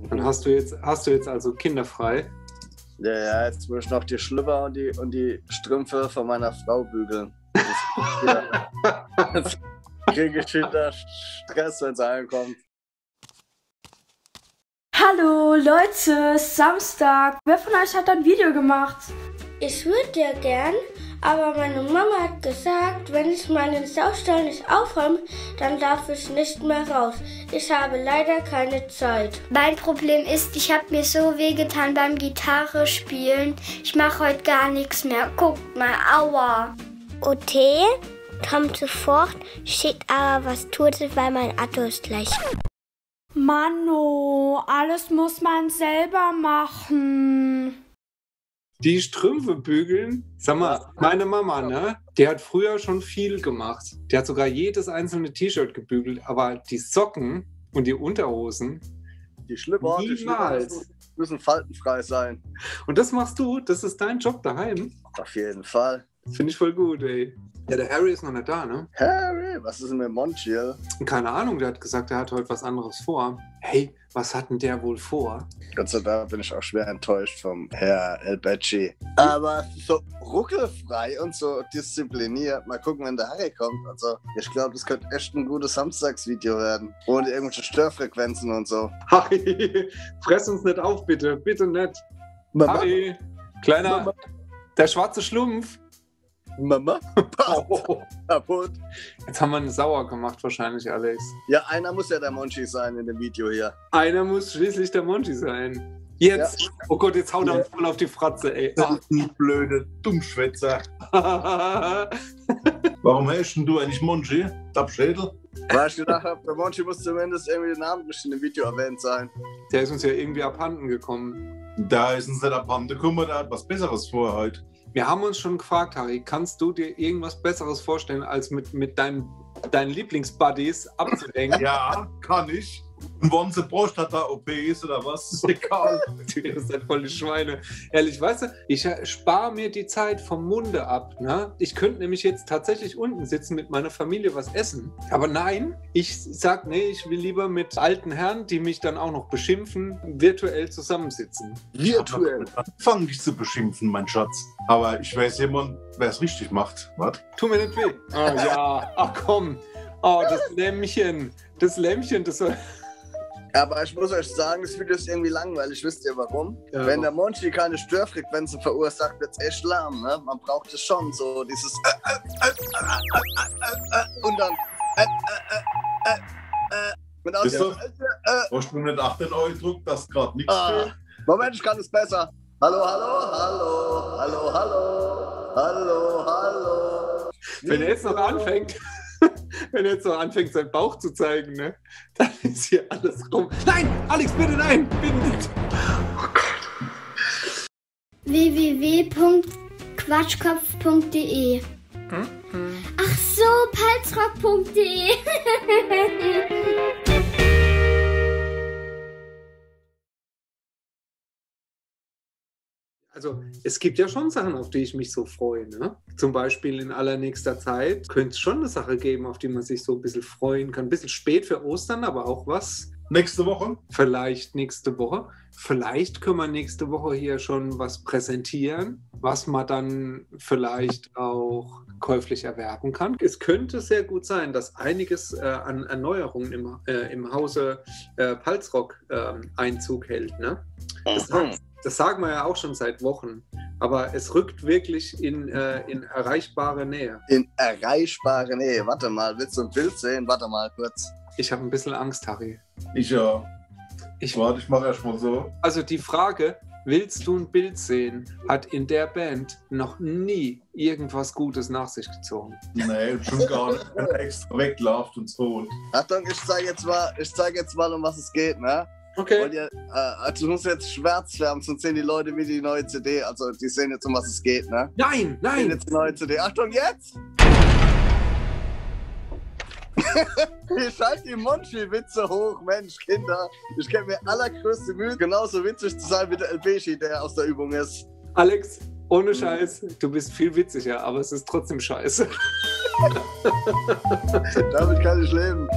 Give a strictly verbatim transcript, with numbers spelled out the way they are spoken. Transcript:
Dann hast du jetzt, hast du jetzt also kinderfrei? Ja, ja, jetzt muss ich noch die Schlüpper und die, und die Strümpfe von meiner Frau bügeln. Das, ja. Jetzt krieg ich wieder Stress, wenn's ankommt. Hallo Leute, Samstag. Wer von euch hat ein Video gemacht? Ich würde ja gern, aber meine Mama hat gesagt, wenn ich meinen Saustall nicht aufräume, dann darf ich nicht mehr raus. Ich habe leider keine Zeit. Mein Problem ist, ich habe mir so wehgetan beim Gitarre spielen. Ich mache heute gar nichts mehr. Guckt mal, aua. O T kommt sofort, schickt aber was Totes, weil mein Akku ist gleich. Manno, alles muss man selber machen. Die Strümpfe bügeln? Sag mal, meine Mama, ne? Die hat früher schon viel gemacht. Die hat sogar jedes einzelne T-Shirt gebügelt, aber die Socken und die Unterhosen, Die Schlüpper, die Schlüpper niemals. Müssen, müssen faltenfrei sein. Und das machst du? Das ist dein Job daheim? Auf jeden Fall. Finde ich voll gut, ey. Ja, der Harry ist noch nicht da, ne? Harry, was ist denn mit Monchi? Keine Ahnung, der hat gesagt, er hat heute was anderes vor. Hey, was hat denn der wohl vor? Gott sei Dank bin ich auch schwer enttäuscht vom Herr El Becci. Aber so ruckelfrei und so diszipliniert. Mal gucken, wenn der Harry kommt. Also, ich glaube, das könnte echt ein gutes Samstagsvideo werden. Ohne irgendwelche Störfrequenzen und so. Harry, fress uns nicht auf, bitte. Bitte nicht. Mama, Harry, kleiner, Mama. Der schwarze Schlumpf. Mama, Oh, kaputt. jetzt haben wir einen sauer gemacht wahrscheinlich, Alex. Ja, einer muss ja der Monchi sein in dem Video hier. Einer muss schließlich der Monchi sein. Jetzt. Oh Gott, jetzt haut er uns voll auf die Fratze, ey. Ach, Du blöde Dummschwätzer. Warum heißt denn du eigentlich Monchi? Dappschädel? Weil ich gedacht habe, der Monchi muss zumindest irgendwie namentlich in dem Video erwähnt sein. Der ist uns ja irgendwie abhanden gekommen. Da ist uns nicht abhanden gekommen, der hat was Besseres vor heute. Wir haben uns schon gefragt, Harry, kannst du dir irgendwas Besseres vorstellen, als mit, mit deinem, deinen Lieblingsbuddies abzuhängen? Ja, kann ich. Und wenn es eine Prostata-O P ist oder was, ist egal. Ihr seid voll die Schweine. Ehrlich, weißt du, ich spare mir die Zeit vom Munde ab. Ne? Ich könnte nämlich jetzt tatsächlich unten sitzen, mit meiner Familie was essen. Aber nein, ich sag, nee, ich will lieber mit alten Herren, die mich dann auch noch beschimpfen, virtuell zusammensitzen. Virtuell. Fang dich zu beschimpfen, mein Schatz. Aber ich weiß jemand, wer es richtig macht. Was? Tu mir nicht weh. Ah ja, ach komm. Oh, das Lämmchen. Das Lämmchen, das war. Aber ich muss euch sagen, das Video ist irgendwie langweilig. Wisst ihr warum? Ja, Wenn der Monchi keine Störfrequenzen verursacht, wird es echt lahm. Ne? Man braucht es schon so, dieses äh, äh, äh, äh, äh, äh, äh, und dann äh, äh, äh, äh, äh, und Ist außerdem, doch- äh, äh, Hast du nicht auch den Eindruck, dass gerade nichts ah, fehlt? Moment, ich kann es besser. Hallo, hallo, hallo, hallo, hallo, hallo, hallo. Wenn er jetzt noch anfängt, wenn er jetzt noch anfängt, seinen Bauch zu zeigen, ne, dann ist hier alles rum. Nein, Alex, bitte nein, bitte nicht. www.quatschkopf.de. Ach so, palzrock.de. Also, es gibt ja schon Sachen, auf die ich mich so freue. Ne? Zum Beispiel in allernächster Zeit könnte es schon eine Sache geben, auf die man sich so ein bisschen freuen kann. Ein bisschen spät für Ostern, aber auch was. Nächste Woche? Vielleicht nächste Woche. Vielleicht können wir nächste Woche hier schon was präsentieren, was man dann vielleicht auch käuflich erwerben kann. Es könnte sehr gut sein, dass einiges äh, an Erneuerungen im, äh, im Hause äh, Palzrock ähm, Einzug hält. Ne? Das, Mhm. Das sagen wir ja auch schon seit Wochen, aber es rückt wirklich in, äh, in erreichbare Nähe. In erreichbare Nähe. Warte mal, willst du ein Bild sehen? Warte mal kurz. Ich habe ein bisschen Angst, Harry. Ich ja. Ich, Warte, ich mache erst mal so. Also die Frage, willst du ein Bild sehen, hat in der Band noch nie irgendwas Gutes nach sich gezogen. Nee, schon gar nicht, wenn er extra weglauft und so. Und Achtung, ich zeige jetzt mal, ich zeige jetzt mal, um was es geht, ne? Wollt Okay. Ihr, äh, also du musst jetzt schwärzen, sonst sehen die Leute wie die neue C D. Also die sehen jetzt, um was es geht, ne? Nein, Sehen nein. Jetzt die neue C D. Achtung, jetzt! Ich schalte die Monchi-Witze hoch, Mensch, Kinder. Ich gebe mir allergrößte Mühe, genauso witzig zu sein wie der El Beshi, der aus der Übung ist. Alex, ohne Scheiß, du bist viel witziger, aber es ist trotzdem scheiße. Damit kann ich leben.